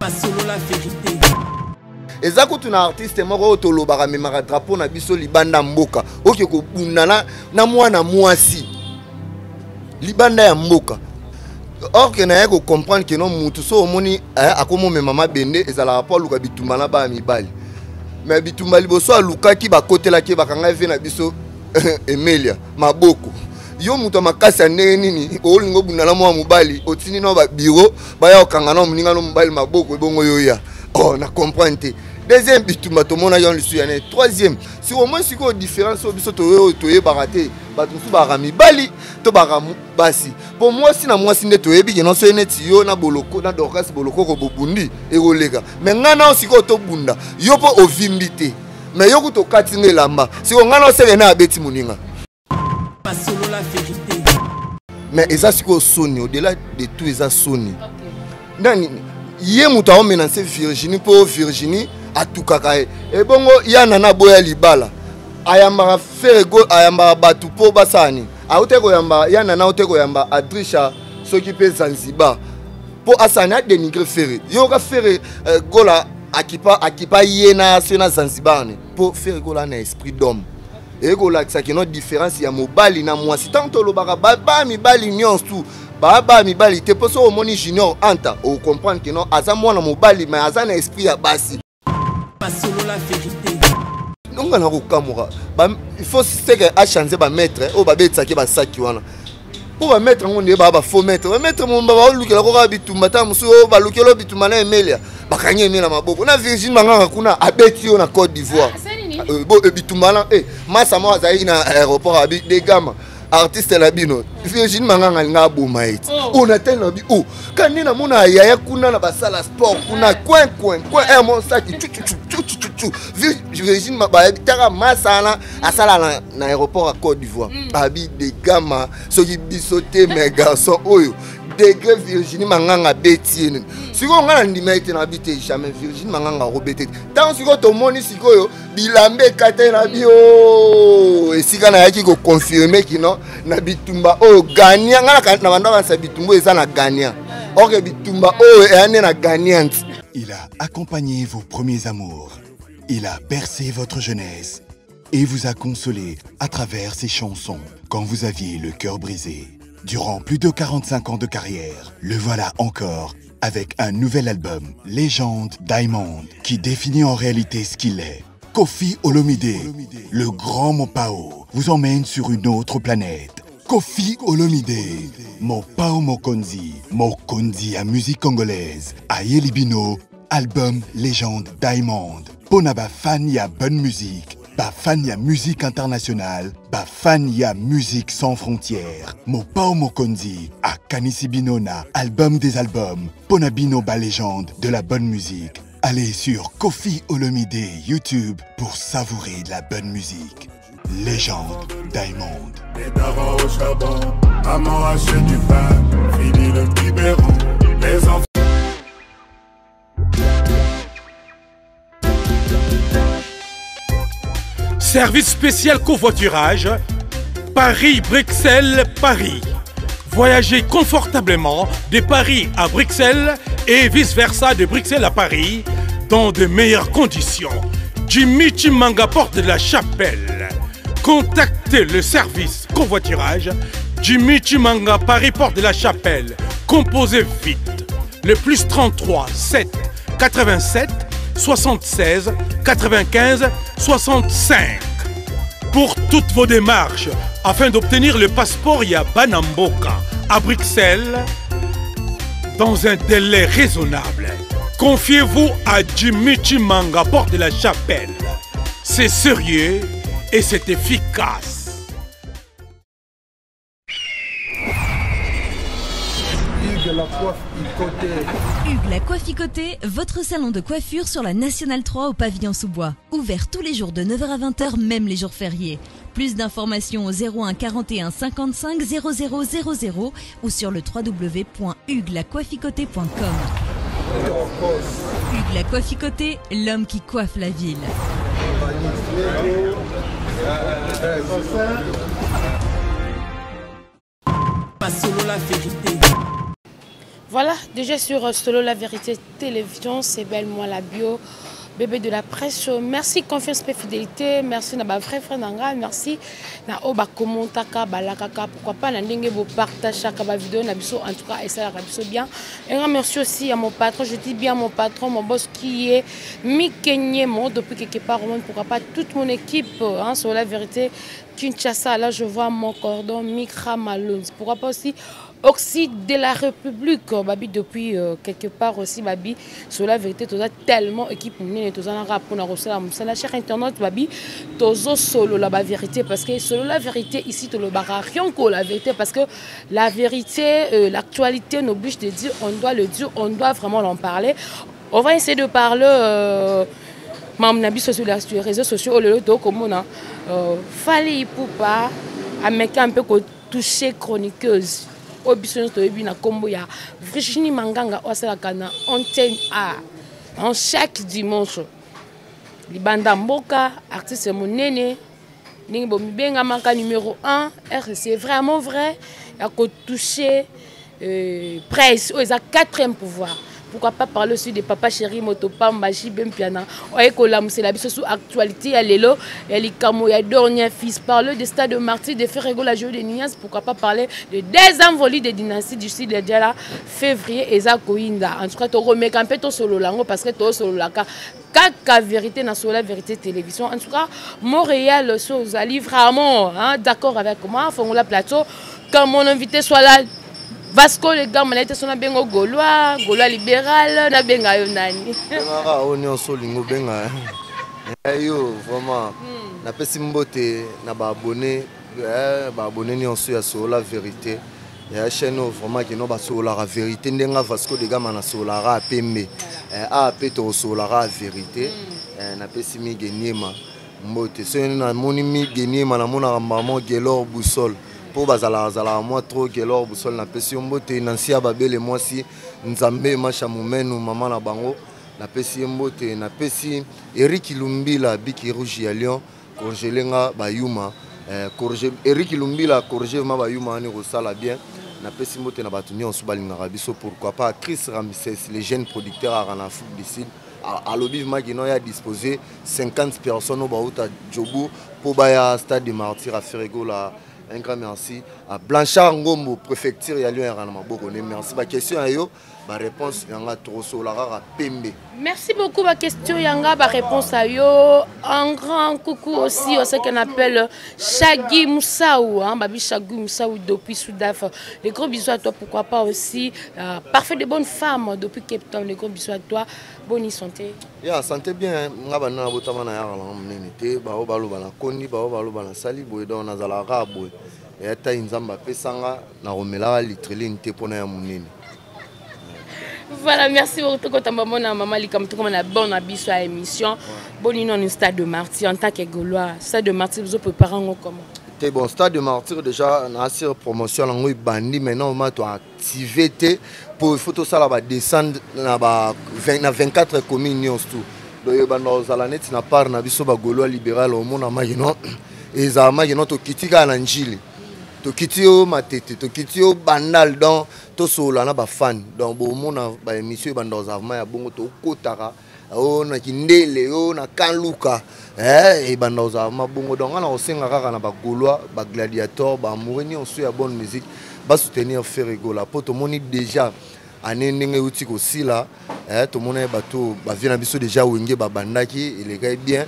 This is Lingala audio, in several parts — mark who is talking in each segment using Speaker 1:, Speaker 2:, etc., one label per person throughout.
Speaker 1: Masolo la verite.
Speaker 2: Eza kutu na artiste moko oyo tolobaka amemaka drapeau na biso libanda mboka, oke kobunda na, na mwana mwasi libanda ya mboka. Or que naye ko comprendre que non mutu so omoni eh, akomomema mabende ezalaka mpo aluka bitumba na bana mibali, mais bitumba liboso alukaki bakotelaki ye, bakanga ye na biso Emelia maboko. Yo moto ya makasi ya ndenge nini olingi obunda na mwana mobali, otindi na babiro baya kokanga na moninga no mobali maboko, ebongo yo ya oh, na comprendre te. Deuxième bitumba tomonaki yango lisusu ya nini. Troisième si omoni sikoyo différence oyo biso toyebaka te, bato mosusu bakaka mibali to bakaka basi, mpo mwasi na mwasi nde toyebi ke nyonso ye neti yo na boloko na Dorcas bolokoko bobundi ekoleka, me ngai nao sikoyo tobunda yo mpo ovimbi te, me yo kutu okati nga elamba, sikoyo ngai nao seke na abeti moninga.
Speaker 1: Masolo la verite.
Speaker 2: Mais eza sikoyo soni, au-delà de tout eza soni. Nani ye moto aomenase Virginie mpo Virginie atukaka ye, ebongo ya nana aboya libala, ayambaka Ferego, ayambaka bato mpo basala nini? Aute koyamba ya nana, aute koyamba Adrisha soki mpe Zanzibar mpo asala nini? Adenigre Ferre. Yoka Ferre Gola akipa, akipa ye na soki na Zanzibar ne mpo Ferre Gola na esprit d'homme eye kolakisa kino différence ya mobali na mwasi. Ntango tolobaka ba mibali nyonso ba ba mibali te, mpo soki omoni Junior Anta ocomprendre kino aza mwana mobali mais aza na esprit ya basi.
Speaker 1: Masolo la vérité.
Speaker 2: Nonga na kokamwaka, il faut seke achange ba maître oyo babetisaki basaki wana, mpo ba maître yango nde baa ba faux maître, ba maître momba baolukela koka bitumba ta mosusu oyo balukela oyo bitumba na Emelia, bakangi Emelia maboko na Virginie Manganga kuna abeti yo na Côte d'Ivoire. Bitumba na masa moko azalaki na aéroport abi degama artiste na bino Virginie Manganga alinga aboma ye ti oyo na tali na bi o ka nde namona yaya kuna na basala sport kuna coin coin coin air mon saki chuchuchuchuchuchu Virginie bayebi taka masa wana asala na aéroport ya Côte d'Ivoire abi degama soki biso te mais garçon oyo degré Virginie Manganga abeti ye nini sikoyo ngai nandima ye te na bi te jamais Virginie Manganga akobete te. Ntango sikoyo tomoni sikoyo bilamba ekatani na bi o esika nayaki koconfirme kino na bitumba oyo gagnant ngai na banda banisa bitumba oyo eza na gagnant, or que bitumba oyo eya nde na gagnante.
Speaker 3: Il a accompagné vos premiers amours, il a bercé votre jeunesse et vous a consolé à travers ses chansons quand vous aviez le cœur brisé. Durant plus de 45 ans de carrière, le voilà encore avec un nouvel album, Légende Diamond, qui définit en réalité ce qu'il est. Koffi Olomide, le grand Mopao, vous emmène sur une autre planète. Koffi Olomide, Mopao Mokonzi, Mokonzi à musique congolaise, Ayeli Bino, album Légende Diamond. Pona ba fan ya bonne musique, ba fan ya musique internationale, ba fan ya musique sans frontières. Mopao Mokonzi a Kanisi Binona, album des albums, Pona Bino ba légende de la bonne musique. Allez sur Koffi Olomide YouTube pour savourer de la bonne musique. Légende Diamond.
Speaker 4: Les darons au charbon, maman achète du pain, fini le biberon, les enfants.
Speaker 5: Service spécial covoiturage, Paris-Bruxelles, Paris. Voyagez confortablement de Paris à Bruxelles et vice-versa de Bruxelles à Paris dans de meilleures conditions. Jimmy Chimanga, porte de la Chapelle. Contactez le service covoiturage Jimmy Chimanga, Paris, porte de la Chapelle. Composez vite le plus 33 7 87 76 95 65. Pour toutes vos démarches, afin d'obtenir le passeport Yabanamboka à Bruxelles, dans un délai raisonnable, confiez-vous à Jimmy Chimanga, porte de la Chapelle. C'est sérieux et c'est efficace.
Speaker 6: Hugues la coiffe Icoté.
Speaker 7: Hugues la coiffe Icoté, votre salon de coiffure sur la Nationale 3 au pavillon sous-bois. Ouvert tous les jours de 9h à 20h, même les jours fériés. Plus d'informations au 01 41 55 00 00 ou sur le w w w point hugues la coiffe icoté point com. Hugues la coiffe Icoté, l'homme qui coiffe la ville.
Speaker 1: Masolo la vérité.
Speaker 8: Voilà, déjà sur Solo la vérité télévision, c'est belle moi la bio bébé de la presse. Merci confiance et fidélité, merci na ba vrai frère nanga, merci na o ba commentaka, ba lakaka, pourquoi pas na ndenge bo partageaka ba vidéo na biso en tout cas et ça la biso bien. Un grand merci aussi à mon patron, je dis bien mon patron, mon boss qui est Mike Nyemo depuis quelque part au monde, pourquoi pas toute mon équipe hein, sur la vérité Kinshasa, là je vois mon cordon Mikra Malone. Pourquoi pas aussi Oxy de la République, babi depuis quelque part aussi babi sur la vérité toza tellement équipe monene toza na rap pona kosala mosala cher internaute babi tozo solo la ba vérité parce que solo la vérité ici tolobaka rien que la vérité parce que la vérité l'actualité nous oblige de dire on doit le dire on doit vraiment l'en parler on va essayer de parler mamu na biso sur les réseaux sociaux oyo lelo tokomona Fally Ipupa ameka un peu toucher chroniqueuse oyo biso nyonso toyebi na nkombo ya Virginie Manganga oyo asalaka na antenne A en chaque dimanche libanda mboka artiste monene ndenge bomibengamaka numéro 1 c'est vraiment vrai ya kotouche presse oyo eza quatrième pouvoir. Pourquoi pas parler aussi de Papa Chéri Motopamba JB Mpiana oye kolamusela biso sous actualité ya lelo ya likambo ya dernier fils parler de stade de martyr de Ferre Gola jeu de Nias. Pourquoi pas parler de des envolées de dynastie du sud de Diala février eza koinda. En tout cas tokomeka mpe tosolola yango parce que tosololaka kaka vérité na Solo la vérité télévision. En tout cas Montréal so ozali vraiment hein, d'accord avec moi fongola plateau quand mon invité soit là. Vasco le gars na ete so na bengo Gaulois, Gaulois libéral na benga yo nani.
Speaker 2: Bengaka oyo nyonso olingi obenga yo vraiment. Napesi mbote na baabonné baabonné nyonso ya Solo la vérité ya chaîne oyo vraiment kino basololaka vérité ndenge Vasco de Gama nasololaka pembe a pe tokosololaka vérité. Napesi Mige Niema mbote soki namoni Mige Niema namonaka mama Gelor Boussole mpo bazalaka zalaka mwa trop Gelor Boussole napesi yo mbote Nansi ya babele mwasi Nzambe Masha Momenu mama na bango napesi ye mbote napesi Eric Lumbila Biki Rouge ya Lyon corgele nga bayuma Eric Lumbila corrige ma bayuma wani kosala bien napesi mbote na bato nyonso balingaka biso. Pourquoi pas Chris Ramsès le jeune producteur aka na Afrique du Sud alobi vraiment kino ya disposer 50 personnes oyo bauta Jobu mpo baya stade de martyr à Ferre Gola. Un grand merci à Blanchard Ngombo préfecture ya Lyon yaka na maboko ne merci ba question ya yo ba réponse yanga tokosola kaka pembe.
Speaker 8: Merci beaucoup ba question yanga ba réponse à yo. Un grand coucou aussi à ce qu'on appelle Shaggy Moussaou hein, babi Shaggy Moussaou depuis Soudaf. Les gros bisous à toi, pourquoi pas aussi parfait de bonnes femmes depuis Cape Town, les gros bisous à toi. Bonne santé.
Speaker 2: Ya santé bien nga bana na botama na yaka na monene te bao baloba na kondi bao baloba na sali boye donc nazalaka boye ya tai nzambe apesanga na komelaka litreline te mpona ya monene.
Speaker 8: Voilà, merci beaucoup. Toko mona maman likam toko na bon abiso à émission. Bonne non stade de martyr en tant que Gaulois. Stade de martyr vous préparez comment?
Speaker 2: Te bon stade de martyr déjà na assure promotion nango bandi maintenant on to activé te pour il faut tout ça là ba descendre na ba 20 na 24 communes nyonso tout. Donc banda ozala neti na part na biso ba Gaulois libéral au mona makino ezala makino to kitika na njili. To kiti yo matete, to kiti yo bandal donc to solo na ba fan. Donc bo mona ba émission banda ozala ya bongo to kotaka o na kindele o na kanluka e banda ozala mabongo donc na osenga kaka na ba Gaulois ba gladiator ba amoureux nyonso ya bonne musique ba soutenir Ferre Gola po tomoni déjà année ndenge euti kosila tomoni bato ba vie na biso déjà wenge babandaki elekaki bien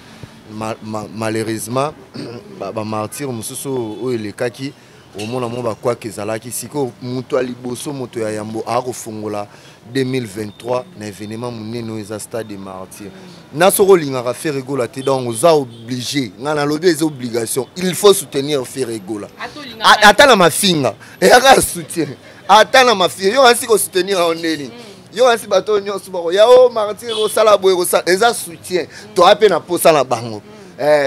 Speaker 2: malheureusement ba martyr mosusu oyo elekaki omona mo bakwaki ezalaki sikoyo moto ya liboso moto ya yambo akofongola 2023 na événement monene oyo eza stade de martyr na soki olingaka Ferre Gola te donc oza obligé nga nalobi eza obligation il faut soutenir Ferre Gola ata na mafinga eyaka soutien ata na mafinga yo asi kosoutenir yango ndeni yo asi bato nyonso bakoya o martyr kosala boye kosala eza soutien toa mpe na posa na bango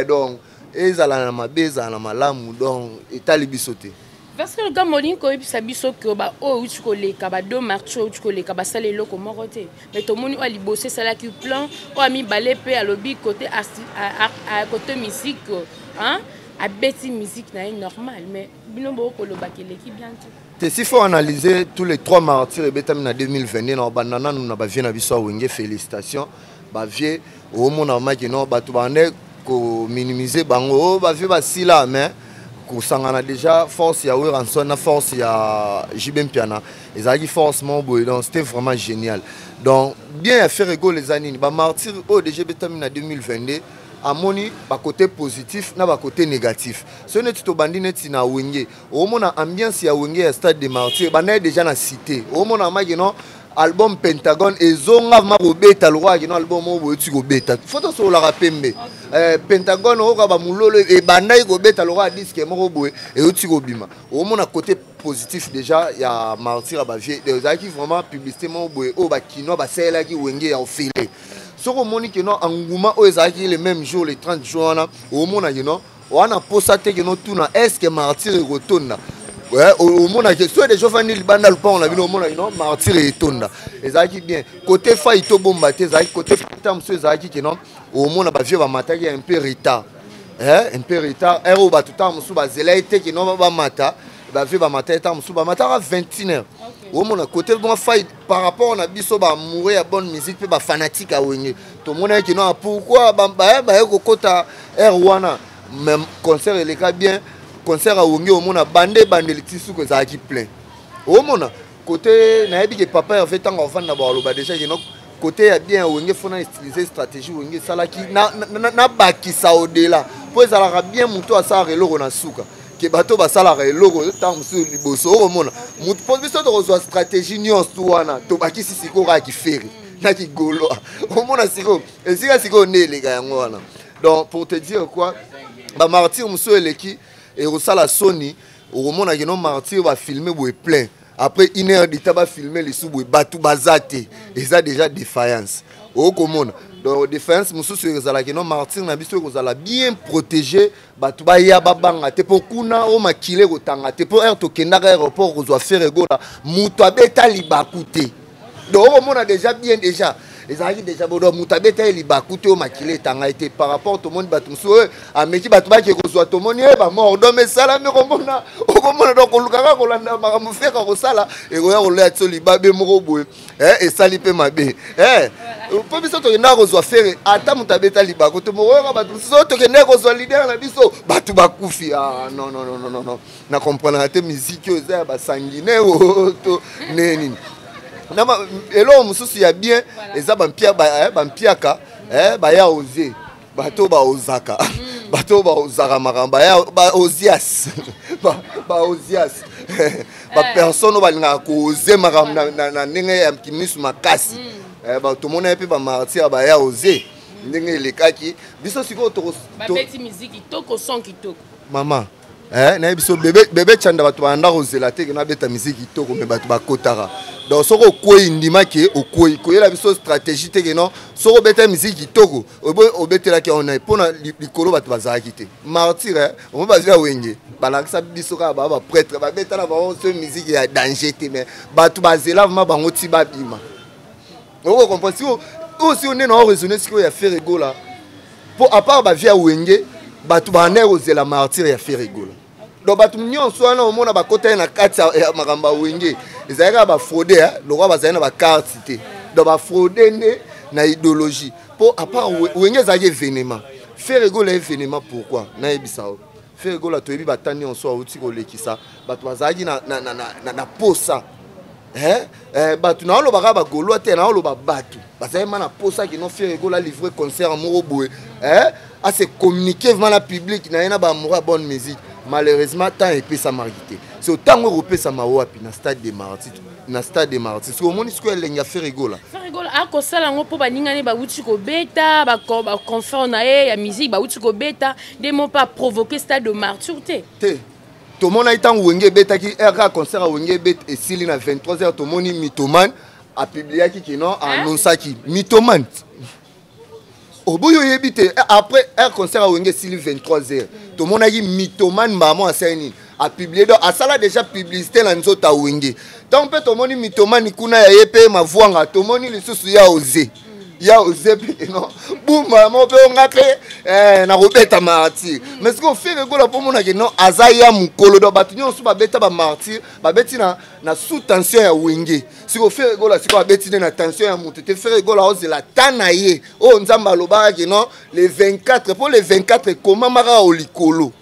Speaker 2: donc ezala na mabe ezala na malamu donc etali biso te.
Speaker 8: Parce que le gars molingi koyebisa biso ke ba oyo euti koleka ba deux martyrs oyo euti koleka basala eloko moko te mais tomoni oyo aliboso esalaki plan oyo amibale mpe alobi côté côté musique hein abeti musique na ye normal mais bino bokolobaka eleki bien te.
Speaker 2: Te, s'il faut analyser tous les trois martyrs ebetami na 2022, na banda nanu na bavieux na biso ya Wenge, félicitation bavieux. Omona maki no bato bande kominimiser bango, oyo bavieux basila, mais kosangana déjà force ya Werrason na force ya JB Mpiana ezalaki force moko boye. Donc c'était vraiment génial. Donc bien ya Ferre Gola eza nini? Bamartyrs oyo déjà ebetami na 2022, amoni bakote positif na bakote négatif. Soki neti tobandi neti na Wenge, omona ambiance ya Wenge ya Stade de Martyr bandaki déjà na cité. Omona maki no album Pentagone ezonga ma kobeta lokola kino album oyo boye ti kobeta. Fo tosololaka pembe. Pentagone oyoka bamololo ebandaki kobeta lokola disque moko boye euti kobima. Omona côté positif déjà ya martyr ya bavieux, ezalaki vraiment publicité moko boye oyo bakinois basalelaki Wenge ya ofele. Soki omoni keno enguma oyo ezalaki le même jour, le 30 juin wana, omona keno wana posa te keno tuna est ce que martyr ekotonda. Omonaki soki déjà ofandi libanda lupango na bino, omonaki no martyr etonda, ezalaki bien. Côté fai tobomba te, ezalaki côté ta mosusu ezalaki keno omona bavieux bamataki un peu retard, un peu retard. Heure oyo bato ntango mosusu bazelaki te keno bamata, bavieux bamataki ntango mosusu bamataka 21 heures. Omona côté mwa fai par rapport na biso baamoureux ya bonne musique mpe bafanatique ya Wenge, tomonaki keno pourquoi baye kokota heure wana. Même concert eleka bien, concert ya Wenge, omona bande ebandeli ti suku ezalaki plein. Omona côté nayebi ke papa Herve ntango avanda baloba déjà keno côté ya bien ya Wenge, fona utiliser stratégie Wenge esalaki nabakisa au-delà, mpo ezalaka bien moto asalaka eloko na suka ke bato basalaka eloko ntango mosusu liboso. Okomona motu mpo biso tokozwa stratégie nyonso wana, tobakisi sikoyo kaka kiFerre na kigaulois. Omona sikoyo esika sikoyo nde eleka yango wana. Donc pour te dire quoi, bamartyr mosusu eleki ekosala soni. Okomona keno martyr bafilme boye plein, après une heure d'état bafilme lisu boye bato baza te, eza déjà défaillance. Okomona donc défaillance mosusu ezalaki no martyr na biso ekozala bien protégé, bato baya babanga te, mpo kuna oyo makili ekotanga te. Mpo heure tokendaka aéroport kozwa Ferre Gola, moto abeta libaku te. Donc okomona déjà bien, déjà ezalaki déjà bodo, moto abeta ye libaku te oyo makili etanga ye te. Par rapport tomoni bato mosusu oyo ameki bato bake kozwa, tomoni ye bamort dome esalami. Komona okomona donc kolukaka kolanda makambo Ferre kosala ekoya koleya ti libabe moko boye esali mpe mabe, mpo biso tokendaka kozwa Ferre, ata moto abeta libaku te. Mokoyoka bato mosusu oyo tokendaka kozwa leader na biso, bato bakufi. Ah non, non, non, non, non, na comprendaka te. Miziki oyo eza ya basanguinaire oyo to nde nini? Eloko mosusu ya bien eza bampiaka baya oze bato baozaka, bato baozaka makambo baozias, baozias, bapersonne oyo balingaka koze makambo na ndenge ya kimisu makasi. Tomona ye mpe bamartyr baya oze ndenge elekaki biso sikoyo.
Speaker 8: Babeti musique kitoko, son kitoko.
Speaker 2: Mama, nayebi biso bebe Chanda, bato banda kozela te ke nabeta musique kitoko, me bato bakotaka. Donc soki okwei, ndima ke okwei. Koyela biso stratégie te ke non, soki obeta musique kitoko, obetelaki yango na mpona likolo, bato bazalaki te. Martyr omo bazwi ya Wenge balakisa biso kaka baa baprêtre, babetala bango so musique ya danger te, mais bato bazela vraiment bango ti babima. Oko comprendre sikoyo oyo sikoyo nde na oraisonne sikoyo ya Ferre Gola, mpo à part bavieux ya Wenge, bato bandaki kozela martyr ya Ferre Gola. Donc bato nyonso wana omona bakota ye na kati ya makambo ya Wenge, ezalaki kaka bafraude lokwa bazali na bacarte te. Donc bafraude nde na idéologie, mpo à part Wenge ezalaki événement, Ferre Gola événement. Pourquoi? Nayebisa o Ferre Gola, toyebi bata nyonso awuti kolekisa, bato bazalaki na posa. Bato naolobaka bagaulois te, naoloba bato bazali ma na posa kino Ferre Gola livre concert moko boye, ase communiquer vraiment na public na ye na baamoureux ya bonne musique. Malheureusement temps epesamaki te. So ntango ekopesama wapi? Na Stade de Martyr, na Stade de Martyr. Soki omoni sikoyo elengi ya Ferre Gola.
Speaker 8: Ferre Gola akosala yango mpo baningani bawuti kobeta, baconfort na ye ya musique bawuti kobeta nde mo mpe aprovoke Stade de Martyr te.
Speaker 2: Te, tomonaki ntango Wenge ebetaki rk, concert ya Wenge ebet esili na 23 heures, tomoni Mythomane apubliaki kino annonçaki Mythomane oboyi oyebi te. Après air concert ya Wenge esili 23 heures, tomonaki Mythomane mbamo asali nini? Apublie. Donc asala déjà publicité na nzoto ya Wenge. Ntango mpe tomoni Mythomane kuna ya ye mpe mavwanga, tomoni lisusu ya oze. Ya oze mpe non, buma moko mpe onga mpe eh, nakobeta martyr. Mais sikoyo Ferre Gola, mpo omonake non, aza ya mokolo. Donc bato nyonso babeta bamartyr, babeti na sous tension ya Wenge. Sikoyo Ferre Gola sikoyo abeti nde na tension ya moto te. Ferre Gola aozela ta na ye oyo Nzambe alobaka ke non, le 24, mpo le 24 ekomama kaka o likolo,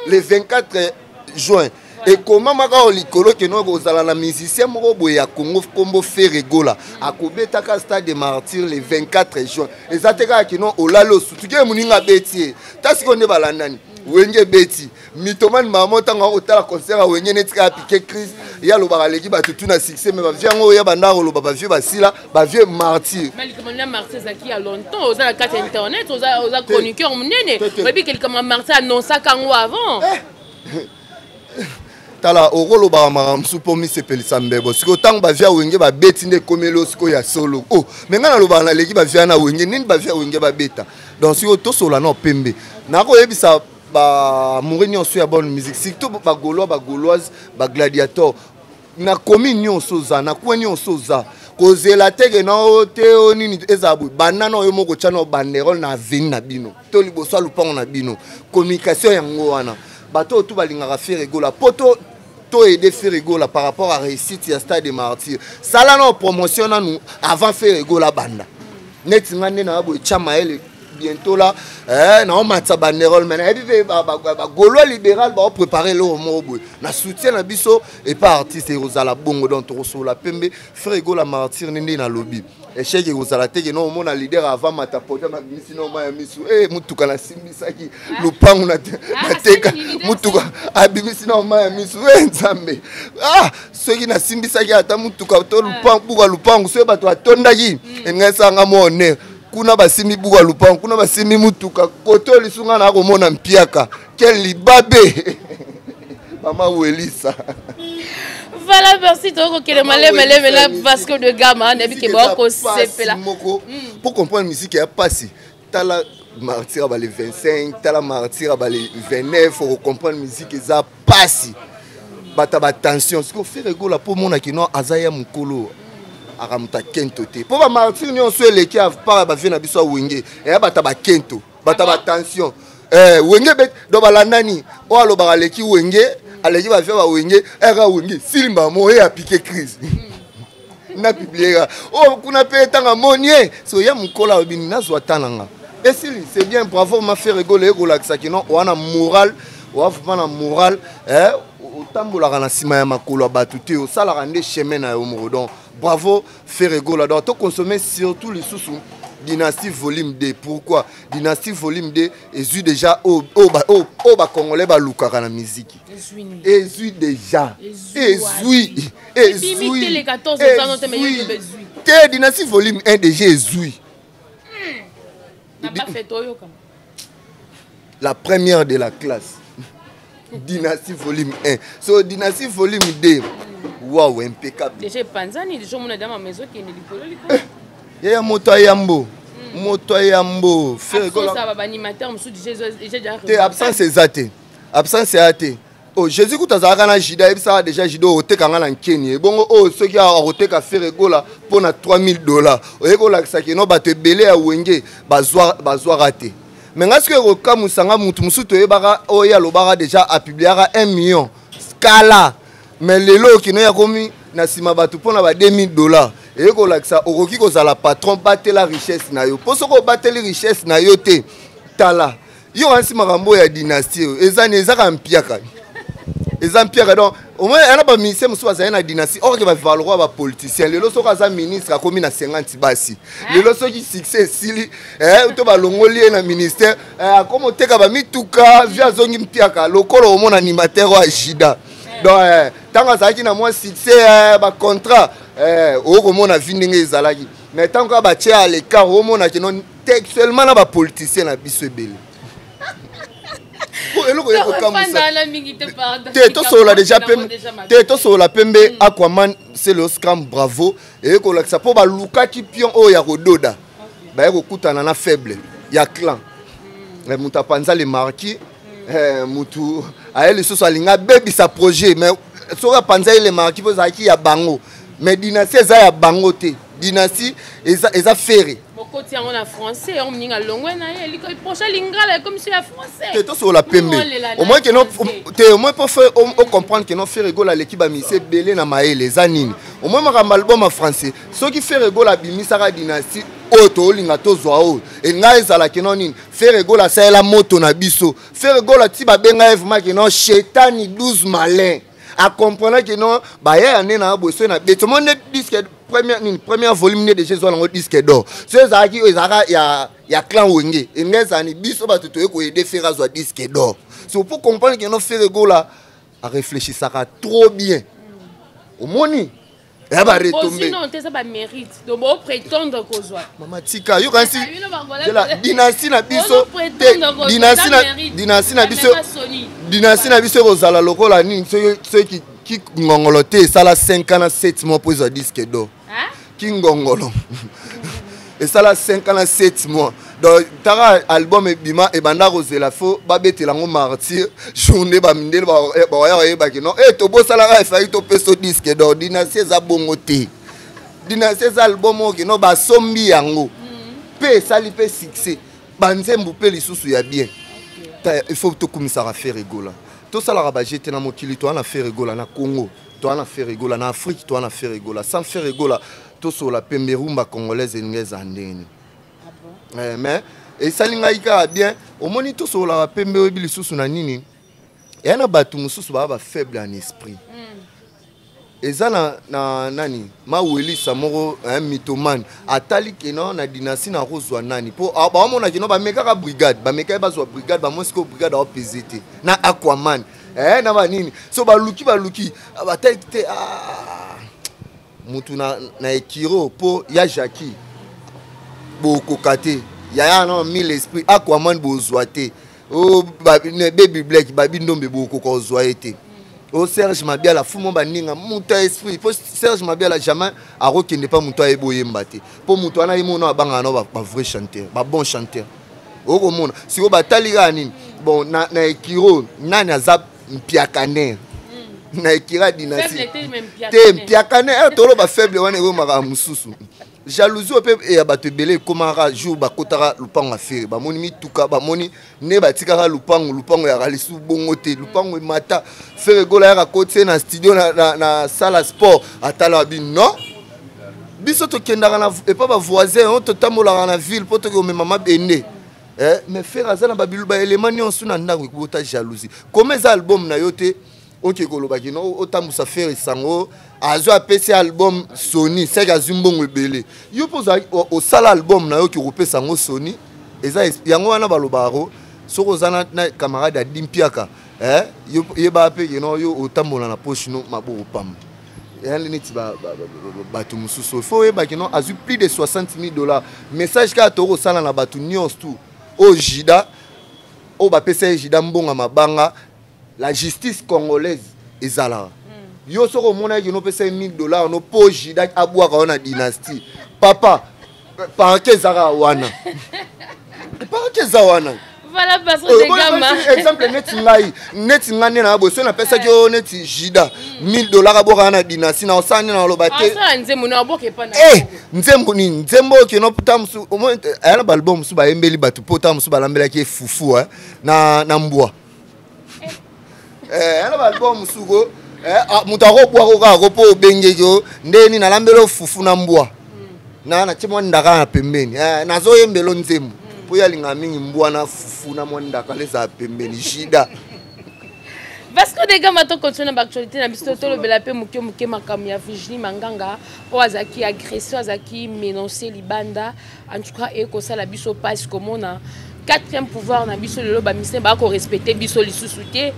Speaker 2: le 24 juin ekomama kaka likolo ke no, kozala na musicien moko boye ya Congo, nkombo Ferre Gola, akobetaka Stade de Martyr le 24 juin. Eza te kaka kino olali osutuki ye, moninga abeti ye. Ta sikoyo nde balandani, Wenge ebeti mitomane mamo. Ntango akotala concert ya Wenge, neti kaka piqué crise, ye alobaka aleki bato tu na succès, mais bavieux yango oyo banda koloba, bavieux basila, bavieux martyr.
Speaker 8: Mais likambo na martyr ezalaki ya longtemps. Oza na kati ya internet, oza chroniqueur monene, oyebi ke likambo ya martyr annonçaka yango avant.
Speaker 2: Tala, okolobaka makambo mosusu mpo misepelisa mbebo. Sikoyo ntango bavieux ya Wenge babeti, nde ekomeli oyo sikoyo ya solo. O me ngai nalobaka naleki bavieux na Wenge nini, bavieux ya Wenge babeta. Donc sikoyo tosola na pembe, nakoyebisa bamouri nyonso ya bonne musique, surtout bagaulois, bagauloise, bagladiator na commune nyonso oza, na coin nyonso oza, kozela teke na o te o nini ezala boye. Banda na oyo moko, tya na banderole na avenue na bino to liboso ya lupango na bino. Communication yango wana. Bato oyo tu balingaka Ferre Gola, po to aider Ferre Gola par rapport à réussite ya Stade de Martyr, sala na promotion nanu avant Ferre Gola banda. Neti nga nde na boye, tya mayele, bientôt là naomatisa banderole. Mais nayebi mpe bagaulois libéral baoprépare eloko moko boye na soutien na biso epa artiste, ekozala bongo. Donc tokosolola pembe, Ferre Gola martyr nde nalobi, échec ekozala te ke no omona leader avant mata podium abimisi no ma ya misu e mutuka nasimbisaki lupangu nateka mutuka, abimisi no ma ya misu e Nzambe, ah, soki nasimbisaki ata mutuka to lupangu, buka lupangu, soki bato batondaki elingai esanga mo honneur. Kuna basimbi buka lupangu, kuna basimbi mutuka, koto lisunga na komona mpiaka. Quel libabe, mama Welisa!
Speaker 8: Voilà, merci. Tokokende maleme na Vasco de Gama. Nayebi ke bakosepela.
Speaker 2: Moko pour comprendre musique ya pasi, tala martyr bale 25, tala martyr bale 29, okocomprendre musique eza pasi. Bato ya batension sikoyo, Ferre Gola, mpo omonaki no aza ya mokolo, akamuta kento te, mpo bamartyr nyonso eleki apart ya bavieux na biso ya Wenge, eya bato ya bakento, bato ya batension. Wenge bet donc balandani, oyo alobaka aleki Wenge, aleki bavieux ba Wenge, eka Wenge silimba mo ye apike crise na publie ka oyo kuna mpe ntango amoni ye so ya mokolo alobi nazwa ta na nga esili. C'est bien, bravo ma Ferre Gola. Ekolakisaki non, oza na moral, oza vraiment na moral, otambolaka na nsima ya makolo ya bato te, osalaka nde chemin na yo moko. Donc bravo Ferre Gola. Donc toconsommer surtout lisusu Dynastie volume 2. Pourquoi Dynastie volume 2? Ezwi déjà oyo bacongolais balukaka na miziki, ezwi déjà, ezwi, ezwi te. Dynastie volume 1 déjà ezwi la première de la classe. Dynastie volume 1, so Dynastie volume 2, wow, impeccable.
Speaker 8: Déjà epanzani, déjà omona dama maison ekende likolo likolo.
Speaker 2: Yaya, moto ayambo, moto ayambo.
Speaker 8: Baanimateur mosusu déjà.
Speaker 2: Te, absence eza te, absence eya te. Oh, Jésus kuta azalaka na Juda, ayebisaka déjà Juda oteka nga na nkeni ebongo oyo. Soki akoteka Ferre Gola mpo na 3000 $, oye kolakisaki no bato ebele ya Wenge bazwaka te. Me ngai soki ekokamwisa nga, mutu mosusu toyebaka oyo alobaka déjà, apubliaka 1 million kala, mais lelo okino ya komi na nsima bato mpona ba 2000 $. Eye kolakisa okoki kozala patron, batela richesse na yo, mpo soki obateli richesse na yo te, tala yo kanisi makambo oyo ya dynastie oyo eza ni ezaka mpiaka, eza mpiaka. Donc au moins yana baministère mosusu bazali na dynastie, or ke bavaloroi bapoliticien lelo soki aza ministre akomi na 50 basi. Lelo soki succès esili to balongoli ye na ministère, akomi oteka bamituka, vi azongi mpiaka lokola omona animateur oyo ajida. Donc ntango azalaki na mwa succès, bacontrat, okomona vi ndenge ezalaki. Mais ntango kaka batie à l'écart, omona kino textuellement na bapoliticien na biso ebele eloko ye kokamwisa te. Tosolola déjà pembe te, tosolola pembe. Aquaman, c'est le scram, bravo. Eye kolakisa mpo balukaki pion oyo ya kododa, baye kokutana na faible ya clan. Moto apanza le marquis, motu aye lisusu alingi abebisa projet. Mais soki apanza ye le marquis, mpo ezalaki ya bango. Mais dynastie eza ya bango te, dynastie eza Ferre.
Speaker 8: Okoti yango na français, yango moninga longwe na ye prochain lingala ekomi so ya français.
Speaker 2: Te, tosolola pembe. Au moins que non te, au moins po faire ocomprendre que non, Ferre Gola aleki bamusiciens ebele na mayele. Eza nini? Au moins makambo album ya français, soki Ferre Gola abimisaka dynastie oyo toolinga tozwa oyo, engai ezalaki no nini? Ferre Gola asalela moto na biso. Ferre Gola ti babenga ye vraiment que non, shetani 12 malin acomprendre que non, bayaya nde na boye. Soki na beti omoni nde disque première nini, première volume nde déjà ezwa nango disque d'or. So ezalaki oyo ezalaka ya clan Wenge, engai ezala ni biso bato toye koaider Ferre azwa disque d'or. So pour comprendre que non, Ferre Gola arefléchissaka trop bien. Omoni ya baretombées.
Speaker 8: Sinon te, eza bamérite, donc boprétendre kozwa.
Speaker 2: Mama, tika yo kasi dynastie na biso te. Dynastie na biso, dynastie na biso ekozala lokola nini? Soki kingongolo te, esala 5 ans na 7 mois mpo ezwa disque d'or. Kingongolo esala 5 ans na 7 mois. Donc taka album ebima, ebanda kozela, fo babetela yango martyr journée, bamindele bawaya bayebaki non e tobosalaka, efaki topesa disque d'or. Dynastie eza bongo te. Dynastie eza album oyo kino basombi yango mpe esali mpe succès, banzembo mpe lisusu ya bien. Il faut tokumisaka Ferre Gola, tosalaka bajete na mokili. Toa na Ferre Gola na Congo, toa na Ferre Gola na Afrique, toa na Ferre Gola. Sans Ferre Gola, tosola pembe, rumba congolaise elingi eza ndenge nini? Mais esali ngai kaka bien. Omoni, tosololaka pembe. Oyebi lisusu na nini? Eya na bato mosusu baa bafaible en esprit. Eza na nani, mawelisa moko mythomane, atali keno na dynastie na kozwa nani mpo baomona keno bamekaka brigade, bamekaki bazwa brigade, bamoni sikoyo brigade aopese te na Aquaman, na banini. So baluki, baluki, batali te. Ah, mutu na ekiro mpo ya Jacki bokoka te, yaya na mille esprit Aquaman bozwa te. O Baby Black, babi ndombe, bokoka ozwa ye te. O Serge Mabiala, fumo baninga, moto ya esprit, mpo Serge Mabiala jamais akokende mpa moto ayeba oyemba te, mpo moto wana ye mono abangaka nao bavrai chanteur, babon chanteur. Okomona sikoyo batali kaka nini? Bon, na ekiro nani aza mpiakaner na ekira dynastie te? Mpiakaner toloba faible wana ekomaka mosusu. Jalousie oyo mpe ya bato ebele ekomaka jour bakotaka lupango ya Ferre, bamoni mituka, bamoni nde batikaka lupango, lupango yaka lisusu bongo te, lupango emata. Ferre Gola yaka koti ye na studio na salle ya sport, atala abi non, biso tokendaka epa bavoisin oyo, totambolaka na ville mpo toki komema mabende. Mais Ferre aza na baélément nyonso na ndako. Ekobota jalousie. Koma eza album na yo te, oke kolobaki no otambusa Ferre sango azwi, apesi album Sony, seke azwi mbongo ebele. Yo mpo osala album na yo, oke kopesa yango Sony. Eza yango wana balobaka ko soki oza na camarade adi mpiaka, yebaka mpe keno yo otambola na poche no maboko pamba. Eyali neti bato mosusu oyo fo oyebaki no azwi plus de 60 000 $. Message kaka tokosala na bato nyonso tu oyo jida oyo bapesa ye jida mbongo mabanga, la justice congolaise ezalaka. Yo soki omonaki no opesa ye 1000 $ no mpo jida abwaka yo na dynastie, papa, parquet ezaka wana, parquet eza wana.
Speaker 8: Voilà, parce que gama.
Speaker 2: Exemple neti ngai nde na boye, soki napesaki yo neti jida 1000 $ abwaka na dynastie, na osala nde na oloba te. Nzembo nini? Nzembo oyo keno ta mosu aya na baalbum mosusu bayembeli bato mpo ta mosusu balambelaki ye fufu na mbwa. Aya na baalbum mosusu ko moto akobwaka kaka ko mpo obengeki yo ndeni nalambeli yo fufu na mbwa, na natie mwa ndaka na pembeni, nazoyembela nzembo mpo ye alingaka mingi mbwa na fufu na mwa ndaka ezala pembeni jida.
Speaker 8: Vasco de Gama, tocontinue na baactualité na biso. Tolobela mpe moke moke makambo ya Virginie Manganga oyo azalaki agressé, azalaki menacé libanda. En tout cas, ekosala biso mpasi komona quatrième pouvoir na biso lelo, bamisien bakorespecte biso lisusu te.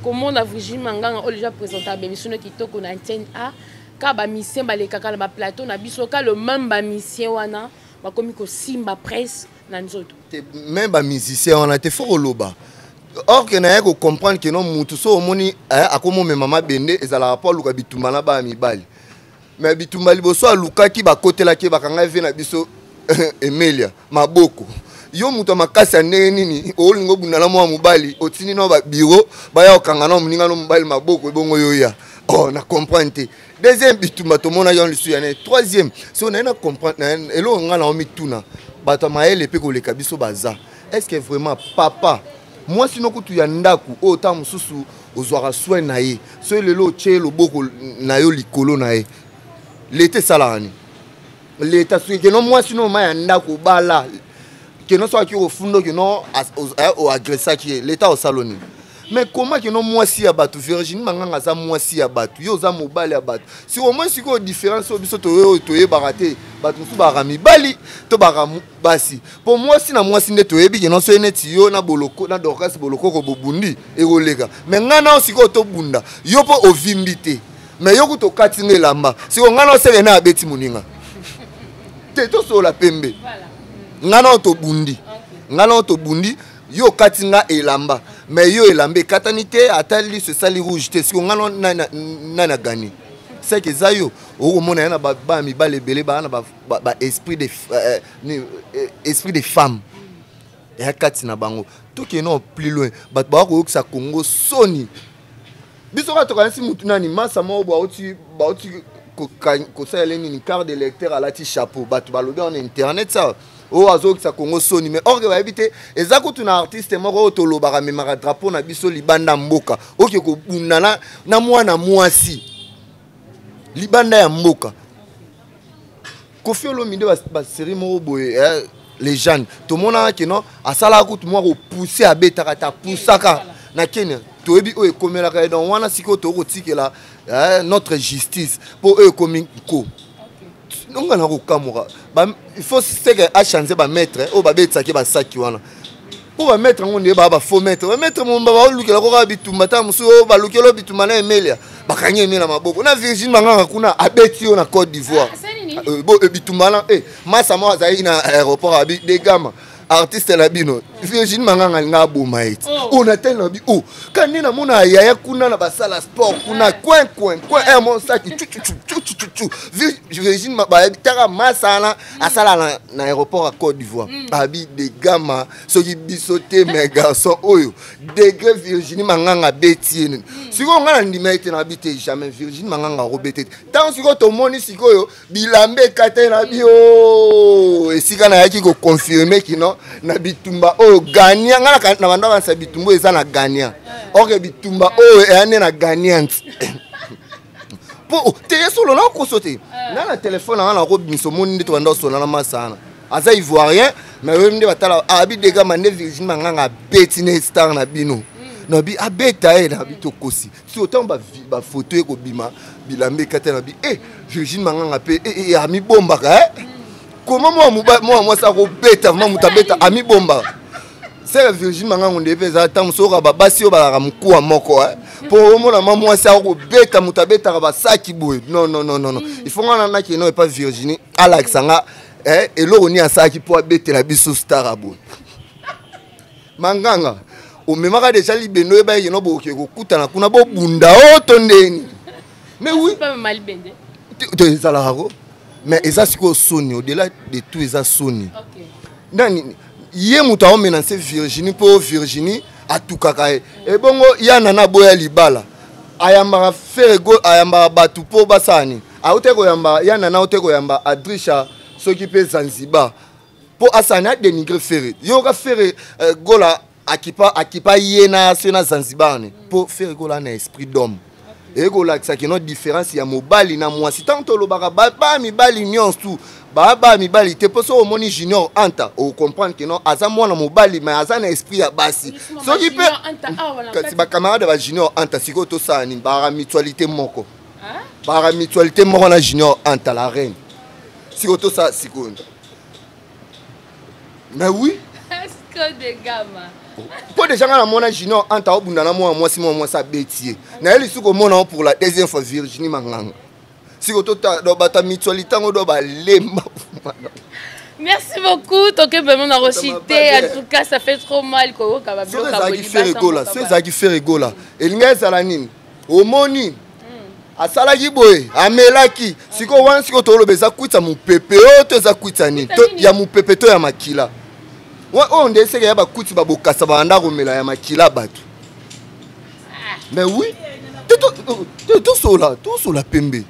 Speaker 8: Komona Virginie Manganga oyo déjà présenta bémission no kitoko na antenne a ka bamisien balekaka na baplateau na biso, ka le même bamisien wana bakomi kosimba presse na nzoto.
Speaker 2: Même bamusicien wana te, fo koloba or ke naye kocomprendre ke no mutu so omoni akomomema mabende, ezalaka mpo aluka bitumba na baya mibali. Mais bitumba liboso alukaki, bakotelaki, bakanga ve na biso Emelia maboko. Yo moto ya makasi ya ndenge nini olingi obunda na mwa mobali, otindi na babiro baya kokanga na moninga no mobali maboko, ebongo yo ya Oh, na comprendre te. Deuxième bitumba tomonaki yango lisusu ya nini? Troisième, soki naye na comprendre eloko ngai na omituna, bato ya mayele mpe koleka biso baza. Est-ce que vraiment papa mwasi no kutu ya ndako oyo ntango mosusu ozwaka soin na ye, soki lelo otye loboko na yo likolo na ye, leta esalaka nini? Leta soki keno mwasi no ma ya ndako obala keno soki akoki kofunda keno oagresaki ye, leta osalo nini? Mais comment keno mwasi ya bato, Virginie Manganga aza mwasi ya bato, yo oza mobali ya bato, si au moins sikoyo différence oyo biso toyebaka te, bato mosusu baka mibali to baka basi, mpo mwasi na mwasi nde toyebi keno soki neti yo na boloko na Dorcas Bolokoko bobundi ekoleka, mais ngai nao sikoyo tobunda yo mpo ovimbi te, mais yo kutu okati nga elamba, sikoyo ngai nao seke na abeti moninga te, tosolola pembe, ngai nao tobundi, ngai nao tobundi, yo okati nga elamba, mais yo elamba ekatani te, ata liso esali rouge te, sikoyo ngai nao nani agani? Seke eza yo okomona ye na bana mibale ebele baa na ba esprit de esprit de femme eya kati na bango. Tokende plus loin, bato baka koyokisa Congo soni. Biso kaka tokanisi mutu nani masa moko bauti bauti kosalela nini carte de lecteur, alati chapeau, bato balobi na internet sa oyo azokisa Congo soni, mais orke bayebi te eza kutu na artiste moko oyo tolobaka amemaka drapeau na biso libanda mboka, oke kobunda na, na mwana mwasi libanda ya mboka. Koffi Olomide basérie moko boye eh, les jeunes tomonaka keno asalaka kutu mwa kopousse, abetaka te, apusaka na Kenya, toyebi oyo ekomelaka ye. Donc wana sikoyo tokotikela eh, notre justice mpo oyo ekomi ko nonga na kokamwaka. Il faut seke achange bamaître oyo babetisaki basaki wana, mpo bamaître yango nde baa bafaux maître, bamaître momba baolukela koka bitumba, ntango mosusu oyo balukela bitumba na Emelia, bakangi Emelia maboko na Virginie Manganga kuna abeti yo na Côte d'Ivoire bitumba wana. Masa moko azalaki na aéroport abi degama artiste na bino Virginie Manganga alinga aboma ye ti oyo na tali na bi o ka nde namona yaya kuna na basala sport kuna coin coin coin eh, mosaki cucucucucucu Virginie bayebi taka masa wana asala na aéroport ya Côte d'Ivoire abi degama soki biso te, mais garçon oyo degré Virginie Manganga abeti ye nini? Sikoyo ngai na ndima ete na bi te, jamais Virginie Manganga akobete te. Ntango sikoyo tomoni sikoyo bilamba ekatani na bi o esika nayaki koconfirme kino na bitumba oyo gagnant, ngai na banda kanisa bitumba oyo eza na gagnant, orke bitumba oyo eya nde na gagnante, mpo te ye solo nakokoso te nga na telefone nanga nakobimisa, omoni nde tobanda osona na masana aza ivoirien, mais oyebi nde batala abi degama nde Virginie Manganga abeti ne star na bino, nabi abeta ye, nabi tokosi si otango bafoto ekobima bilamba ekata, nabi e Virginie Manganga mpe amibombaka e koma mwa mwasi akobeta vraimen moto abeta amibombaka seke Virginie Mangango nde mpe eza ntango mosusu oyoka babasi oyo balaka mokuwa moko mpo omona ma mwasi akobeta moto abetaka basaki boye. Non, non, non, non, il faut nga nanaki no epa Virginie alakisa nga eloko nini asalaki mpo abetela biso star aboye. Manganga omemaka deja libende oyeba yeke no bokoki kokutana kuna bobunda o to ndeni, mais oui to ezalaka ko, mais eza sikoyo soni, au-delà de tout eza soni. Nani ye moto aomenase Virginie mpo Virginie atukaka ye ebongo ya nana aboya libala, ayambaka Ferego, ayambaka bato mpo basala nini? Aute koyamba ya nana, aute koyamba Adrisha soki mpe Zanzibar mpo asala nini? Adénigre Ferre, yoka Ferre Gola akipa akipa ye na se na Zanzibar ne mpo Ferre Gola na esprit d'homme eye kolakisa kino différence ya mobali na mwasi. Ntango tolobaka baa mibali nyonso tu baa baa mibali te, mpo soki omoni Junior Anta ocomprendre kino aza mwana mobali mais aza na esprit ya basi. Soki mpe kasi bacamarade ba Junior Anta sikoyo tosala nini? Baka mutualité moko, baka mutualité moko na Junior Anta la reine, sikoyo tosala sikoyo? Mais oui, mpo deja nga namona Junior Anta obunda na mwana mwasi, mwana mwasi abeti ye, naye lisusu komona ngo pour la deuxième fois Virginie Manganga. Sikoyo tota do bato ya mutualité yango do balemba.
Speaker 8: Merci beaucoup. Toke vraiment na rochité. En tout cas, ça fait trop mal.
Speaker 2: Soki ezalaki Ferre Gola, soki ezalaki Ferre Gola, elingi ezala nini? Omoni asalaki boye, amelaki sikoyo wana, sikoyo toloba eza kwitsa mopepe oyo to eza kwitsa nini ya mopepe to ya makila oyo nde eseke ya bakwiti babokasa babanda komela ya makila bato. Mais oui. Te, tosola, tosola pembe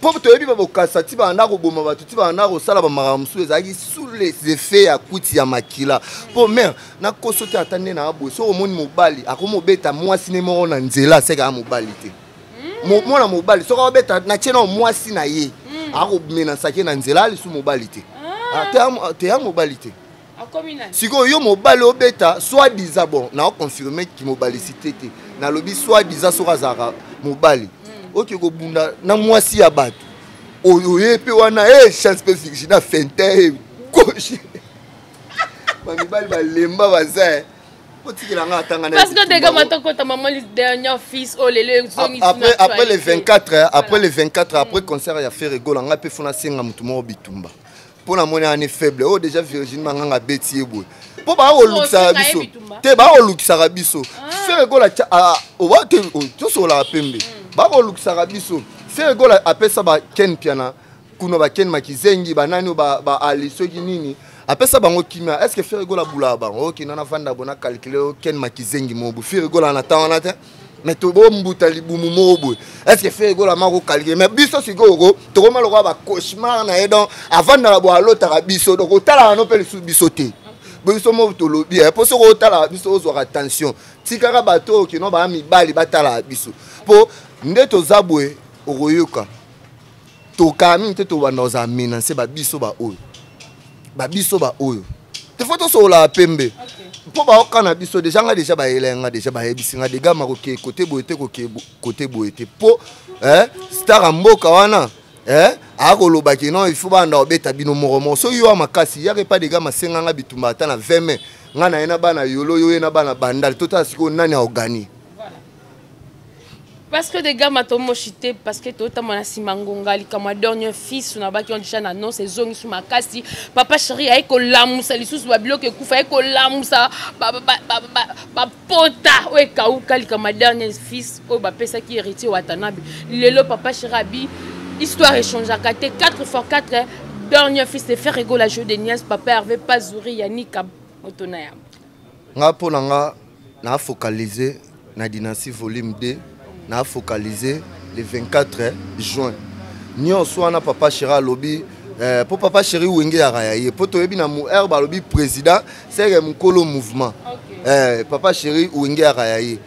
Speaker 2: mpo toyebi babokasa ti banda koboma bato, ti banda kosala bamakambo mosusu, ezalaki sous les effets ya kwiti ya makila. Mpo mare nakoso te, ata nde na boye, soki omoni mobali akomobeta mwasi ne moko na nzela, seke aya mobali te. Mwana mobali soki akobeta na tie na mwasi na ye, akomenasaki na nzela, alisu mobali te. Ah, te, ya mobali te. Sikoyo yo mobali obeta soi-disant, bon, naoconfirme kimobalicité te, nalobi soi-disant, soki azalaka mobali, oke kobunda na mwasi ya bato oyo oye mpe wana e chance mpe Virginie fente e gauche, bamibali balemba baza e otikela nga atanga.
Speaker 8: Parce que dega matokota maman dernier fils oyo lelo ezongi.
Speaker 2: Après le 24, après le 24, après concert ya Ferre Gola, nga mpe fona senga motu moko bitumba mpo na moni ane faible oyo déjà Virginie Manganga abeti ye boye, mpo bakolukisaka biso te, bakolukisaka biso Ferre Gola te, tosololaka pembe, bakolukisaka biso. Ferre Gola apesa baken Piana kuna, baken Makizengi, banani oyo baali soki nini, apesa bango kimia. Est ce que Ferre Gola abulaka bango? Okenda na vanda bo na calcule oyo Ken Makizengi moko, Ferre Gola na ntan wana te, mais tobombuta libumu moko boye. Est ce que Ferre Gola mako calcule? Mais biso sikoyo tokoma lokola bacauchemar na ye, donc avandaka boye, alotaka biso, donc otalaka no mpe lisusu biso te. Biso mo tolobi, mpo soki otalaka biso ozwaka tension. Tikaka bato oyo kino baya mibali batalaka biso, mpo nde toza boye, okoyoka tokaa mingi te, tobanda kozala menace babiso baoyo, babiso baoyo te. Fo tosololaka pembe mpo baokana biso déjà. Nga déjà bayela nga déjà, bayebisi nga dega makoke kote boye te, koke kote boye te, mpo star ya mboka wana akolobaki non, il faut banda kobeta bino moko moko. Soki yo ya makasi, yaka epa dega masenganga bitumba ata na 20 mai, nga na ye na bana yolo, yo ye na bana bandale, totala sikoyo nani aoganie.
Speaker 8: Parce que des gars matomoshi te, parce que totambola na nsima ngonga. Likambo ya dernier fils na baki déjà na annonce ezongisi makasi. Papa chéri aye kolamusa lisusu babiloko ekufa, aye kolamusa bapota oyo ekauka. Likambo ya dernier fils oyo bapesaki Héritier Watanabe, lelo papa chéri abi histoire échangeaka te. 4 x 4, dernier fils de Ferre Gola, jeu de nièce, papa Hervé Pazouri, Yanika moto na yambo.
Speaker 2: Nga mpo na nga na focaliser na Dynastie volume 2, na focaliser le 24 juin. Nyonso wana papa chéri alobi, mpo papa chéri wenge yaka ya ye, mpo toyebi na r balobi président seke mokolo mouvement. Papa chéri wenge yaka ya ye,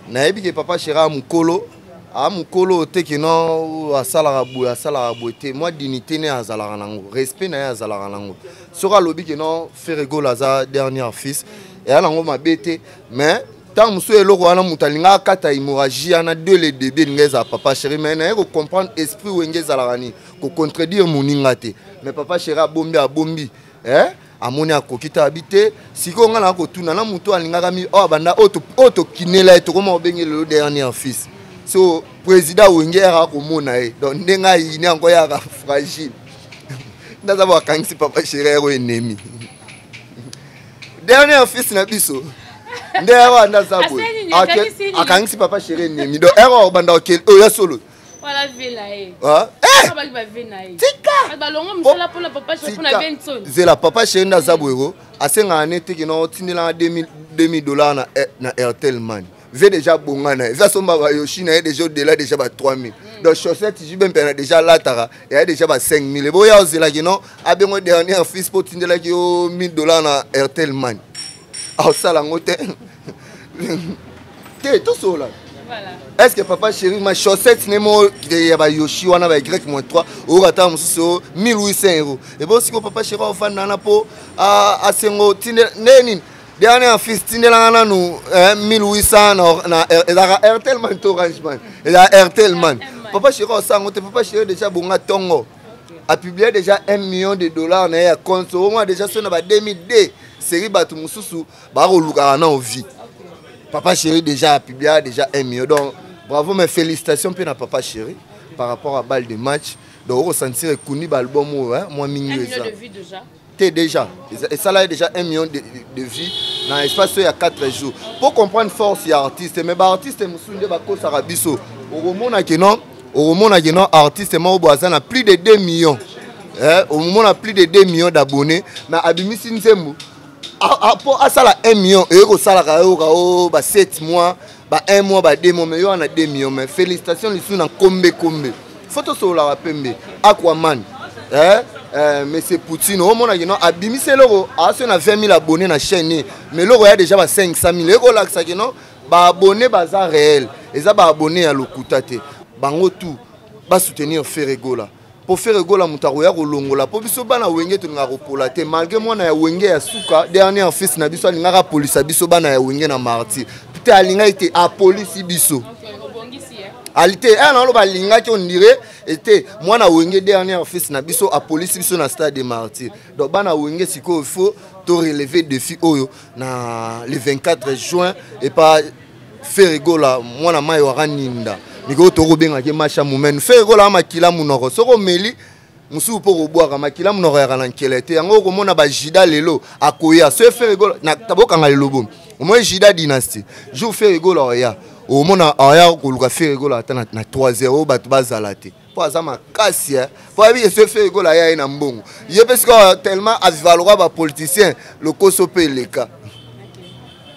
Speaker 2: nayebi ke papa chéri a mokolo, a mokolo te, ke non, asalaka boye, asalaka boye te. Mwa dignité ne azalaka nango, respect na ye azalaka nango. Soki alobi ke non, Ferre Gola aza dernier fils, eya nango mabe te. Mais ntango mosusu eloko wana moto alingaka akata hémorragie wana de le début, elinga ezala papa chéri. Mais naye kocomprendre esprit wenge ezalaka nini, kocontredire moninga te. Mais papa chéri abombi, abombi, eh? Amoni akoki te, abi te. Sikoyo ngai naa kotuna na moto alingaka mi oyo abanda oyo tokinela ye, tokoma obenge lelo dernier fils. So président wenge yaka komona ye, donc ndenge ayini yango yaka fragile, ndaza bakangisi papa chéri yako ennemi dernier fils na biso nde yako anda aza boye, akangisi papa chéri ennemi. Donc ero obanda oyo ya solo.
Speaker 8: Tika
Speaker 2: zela, papa chéri nde aza boye ko asengaka ne te kino otindelanga 2000 $ na Airtel Money. Ve déjà bonga na ye, ve asomba bayoshi na ye déjà au-delà déjà ba 3000, donc chaussette jibe mpe na déjà alataka eya déjà ba 5000. Eboya ozelaki non, abengo dernier fils mpo otindelaki yo 1000 $ na Airtel Money, aosala yango te te. Tosola, est ce que papa chéri ma chaussette ne mo ya bayoshi wana ba y moins 3 oyoka ata mosusu o 1800 €? Ebo sikoyo papa chéri aofanda wana mpo asengo tinde nde nini, dernier fils tindelanga nanu 1800 na ezalaka Airtel Man to Orange Man? Ezalaka Airtel Man. Papa chéri osango te. Papa chéri déjà bonga ntongo apublie déjà 1 million de dollars na ye ya compte omona déjà so na ba 2002 série, bato mosusu bakolukaka na ovie. Papa chéri déjà apublia déjà 1 million, donc bravo, mais félicitations mpe na papa chéri par rapport à balle de match. Donc okosentir ekundi baalbum oyo mwa mingi eza te déjà, esala ye déjà 1 million de vues na espace oyo ya 4 jours, pour comprendre force ya artiste. Mais baartiste mosusu nde bakosaka biso. Okomona ke non, okomona ke non, artiste moko boye aza na plus de 2 millions, omomona plus de 2 millions d'abonnés, mais abimisi nzembo mpo asala 1 million, eye kosalaka yoka o ba 7 mois. Ba 1 mois, ba 2 mois, mais yo wana 2 millions. Mais félicitations lisusu na Kombe Kombe. Faut tosololaka pembe. Aquaman. Eh? Eh, monsieur Poutine, omonaki no abimisi eloko aso na 20 000 abonnés na chaîne, mais eloko ya déjà ba 500 000 ekolakisaki no baabonné baza réel, eza baabonné ya lokuta te. Bango tout basoutenir Ferre Gola mpo Ferre Gola moto akoya kolongola mpo biso bana Wenge tolingaka kopola te, malgré mwana ya Wenge ya suka, dernier fils na biso, alingaka apolisa biso bana ya Wenge na Martyr te, alingaki te, apolisi biso ali te. Aya na oloba alingaki, on dirait ete mwana Wenge, dernier fils na biso, apolisi biso na stade de Martyr. Donc bana Wenge sikoyo, il faut to relever défi oyo na le 24 juin epa Ferre Gola, mwana mai waka ninda mikolo tokobengaki masha momene. Ferre Gola makila monoko, soki omeli mosusu mpo kobwaka makila monoko yaka na nkele te. Yango okomona bajida lelo akoya so Ferre Gola bokanga lelobo omoi Jida dynastie. Jour Ferre Gola oya, omona aya koluka Ferre Gola ata na 3 0, bato bazala te mpo aza makasi, mpo ayebi ke so Ferre Gola aya ye na mbongo, ye mpe sikoyo tellement aviva lokwa bapoliticien, lokoso mpe eleka.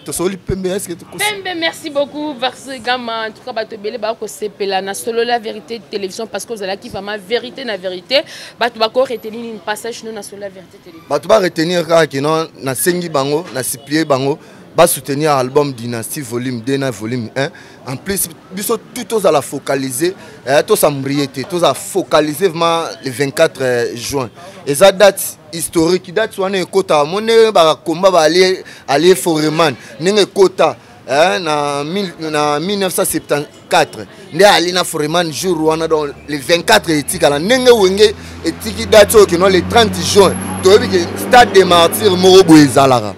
Speaker 2: Tosoli pembe, est-ce que
Speaker 8: pembe? Merci beaucoup Vasco Gama. En tout cas bato ebele bakosepela na Solo la vérité télévision parce que ozalaki vraiment vérité na vérité. Bato bakoretenir nini passage no na Solo la vérité télévision?
Speaker 2: Bato baretenir kaka kino nasengi bango, nasupplie bango basoutenir album Dynastie volume 2 na volume 1. En plus biso tout tozala focalisé, tosambrie te, tozala focalisé vraiment le 24 juin. Eza date historique, date wana ekota mo ndenge bakomba baalie alie Foreman, ndenge ekota na 1974 nde ali na Foreman jour wana. Donc le 24 etikala ndenge Wenge etiki date oyo kino le 30 juin. Toyebi ke stade de Martyr moko boye ezalaka,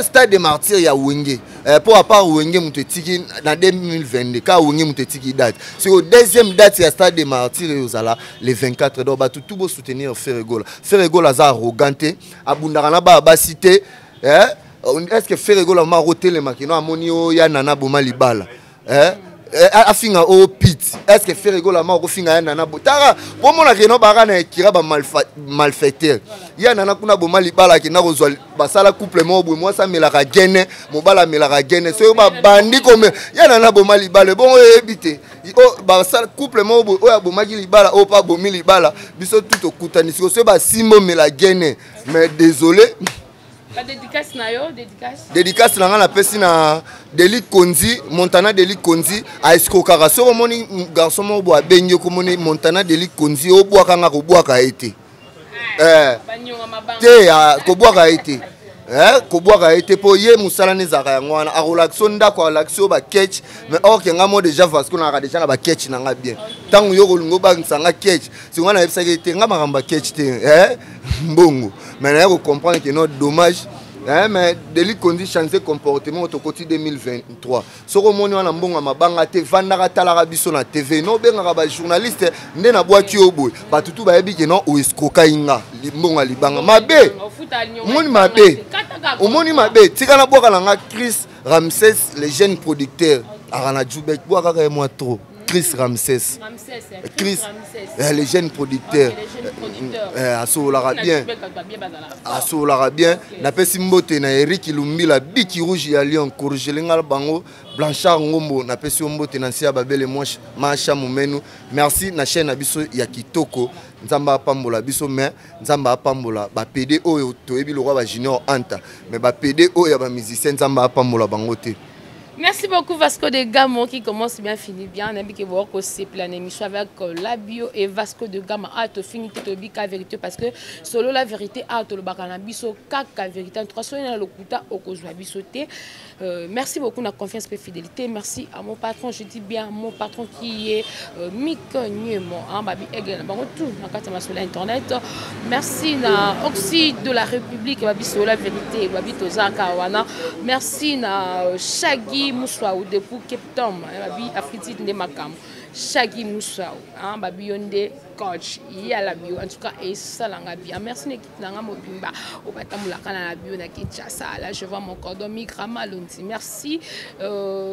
Speaker 2: stade de Martyr ya Wenge, mpo à part Wenge moto etiki na 2022, ka Wenge moto etiki date. Sikoyo deuxième date ya stade de Martyr oyo ozala le 24. Donc bato tout bosoutenir Ferre Gola. Ferre Gola aza arrogant te, abundaka na baya basi te. Est ce que Ferre Gola ma akotelemaki no amoni oyo ya nana boma libala, afinga oyo pite? Est ce que Ferre Gola ma akofinga ya nana? Tara po monaka eno baka na ekira bamalfaiteur ya nana kuna boma libala, akenda kozwa basala couple moko boye, mwasi amelaka gene, mobali amelaka gene. Soki babandi kome ya nana boma libala, ebongo oyebi te basala couple moko boye oyo abomaki libala, oyo mpe abomi libala. Biso tu tokutani siko soki basimbi omela gene, mais désolé.
Speaker 8: Dédicace na yo, dédicace.
Speaker 2: Dédicace na nga napesi na Deli Konzi Montana. Deli Konzi aeskokaka. Soki omoni garçon moko boye abengi, okomoni Montana Deli Konzi, obwaka nga kobwaka ye te, te kobwaka ye te, kobwaka ye te, mpo ye mosala nde ezalaka yango wana. Akolakisa ndako, alakisi yo baketch, mais or ke nga mo déjà Vasco nalaka déjà na baketch na nga bien. Ntango yo kolinga obangisa nga ketch, singo nga nayebisaki te nga makambo ya ketch te, mbongo. Mais naye kocomprendre ke non, dommage. Mais Deli Kondi, changer comportement. Tokoti 2023, soki omoni wana mbongo ya mabanga te, vandaka, talaka biso na TV no, obengaka bajournaliste nde nabwaki yo boye. Bato tu bayebi ke non, oescrokai nga mbongo ya libanga mabe. Omoni mabe, omoni mabe. Tika nabwaka na nga Chris Ramses, le jeune producteur aka na Jubek, bwaka kaka ye mwa trop. Chris Ramses, Chris, le jeune producteur, asololaka bien, asololaka bien. Napesi mbote na Eric Lumbila, biki rouge ya Lyon, corrigelenga bango. Blanchard Ngombo, napesi yo mbote na nsi ya babele masha momenu. Merci na chaîne na biso ya kitoko. Nzambe apambola biso, mais Nzambe apambola bapd oyo toyebi lokwa bajunior anta, mais bapd oyo ya bamusicien, Nzambe apambola bango te.
Speaker 8: Merci beaucoup Vasco de Gama qui commence bien, finit bien. On a dit que vous avez une émission avec la bio et Vasco de Gama a to fini to bika vérité parce que solo la vérité a to le bakana biso kaka vérité en trois soins na lokuta okozwa biso te. Merci beaucoup na confiance et fidélité. Merci à mon patron, je dis bien mon patron qui est Mick Nyemo, hein, babi aigle na bango tout na kati ya internet. Merci na Oxy de la République, babi solo la vérité, babi tozaka wana. Merci na Shaggy Moussouaou depuis Cape Town, babi Afrique nde makambo. Shaggy Moussouaou, hein, babi yonde coach yala bio, en tout cas et salanga bien. Merci na équipe nanga mobimba obatamulaka na bio na Kinshasa. Là je vois mon cordon Migra Malonzi. Merci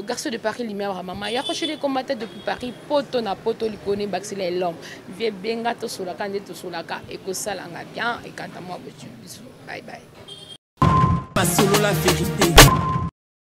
Speaker 8: garçon de Paris lumière maman. Ya rocher les combattants depuis Paris, poto na poto likone baxila l'homme. Vie benga to solaka nde to solaka et ko salanga bien et quant à moi bisous. Bye bye.
Speaker 1: Solo la vérité.